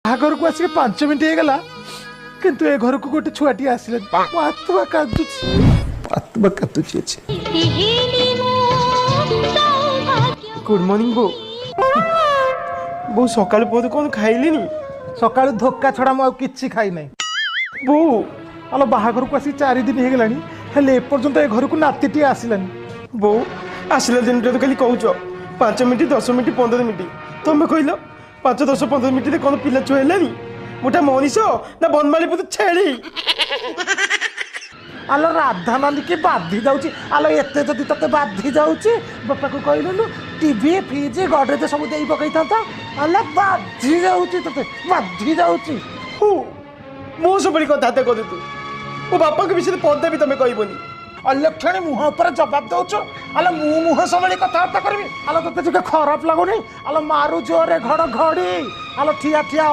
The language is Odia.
ବାହାଘରକୁ ଆସିକି 5 ମିନିଟ୍ ହେଇଗଲା, କିନ୍ତୁ ଏ ଘରକୁ ଗୋଟେ ଛୁଆଟିଏ ଆସିଲେନି। ମୋ ଆତ୍ମା କାନ୍ଦୁଛି, ଆତ୍ମା କାନ୍ଦୁଛି ଅଛି। ଗୁଡ୍ ମର୍ଣ୍ଣିଂ ବୋଉ। ବୋଉ, ସକାଳୁ ପହରୁ କ'ଣ ଖାଇଲିନି? ସକାଳୁ ଧୋକା ଛଡ଼ା ମୁଁ ଆଉ କିଛି ଖାଇ ନାହିଁ। ବୋଉ। ଆଲୋ, ବାହାଘରକୁ ଆସିକି 4 ଦିନ ହେଇଗଲାଣି, ହେଲେ ଏପର୍ଯ୍ୟନ୍ତ ଏ ଘରକୁ ନାତିଟିଏ ଆସିଲାନି। ବୋଉ, ଆସିଲା ଦିନଟା ଖାଲି କହୁଛ 5 ମିନିଟ୍, 10 ମିନିଟ୍, 15 ମିନିଟ୍। ତମେ କହିଲ, 5, 10, 15 ମିନିଟ୍ରେ କ'ଣ ପିଲା ଛୁଆ ହେଲାଣି? ମୋଟା ମଣିଷ ନା ବନମାଳୀପୁର ଛେଳି? ଆଲୋ ରାଧା ନାନୀ, କି ବାଧି ଯାଉଛି? ଆଲୋ, ଏତେ ଯଦି ତତେ ବାଧି ଯାଉଛି, ବାପାକୁ କହିଲୁନୁ ଟିଭି, ଫ୍ରିଜ୍, ଗଡରେଜ ସବୁ ଦେଇ ପକେଇଥାନ୍ତା। ଆଲୋ, ବାଧି ଯାଉଛି ତତେ, ବାଧି ଯାଉଛି। ହୁ, ମୁଁ ସବୁବେଳେ କଥାବାର୍ତ୍ତା କରୁତୁ। ମୋ ବାପାଙ୍କ ବିଷୟରେ ପଦେ ବି ତମେ କହିବନି। ଅଲକ୍ଷଣୀ ମୁହଁ ଉପରେ ଜବାବ ଦଉଛୁ। ଆଲୋ, ମୁଁ ମୁହଁ ସମ୍ଭାଳି କଥାବାର୍ତ୍ତା କରିବି? ଆଲୋ, ତତେ ଟିକେ ଖରାପ ଲାଗୁନି? ଆଲୋ, ମାରୁ ଜୋରେ ଘଡ଼ ଘଡ଼ି। ଆଲୋ, ଠିଆ ଠିଆ।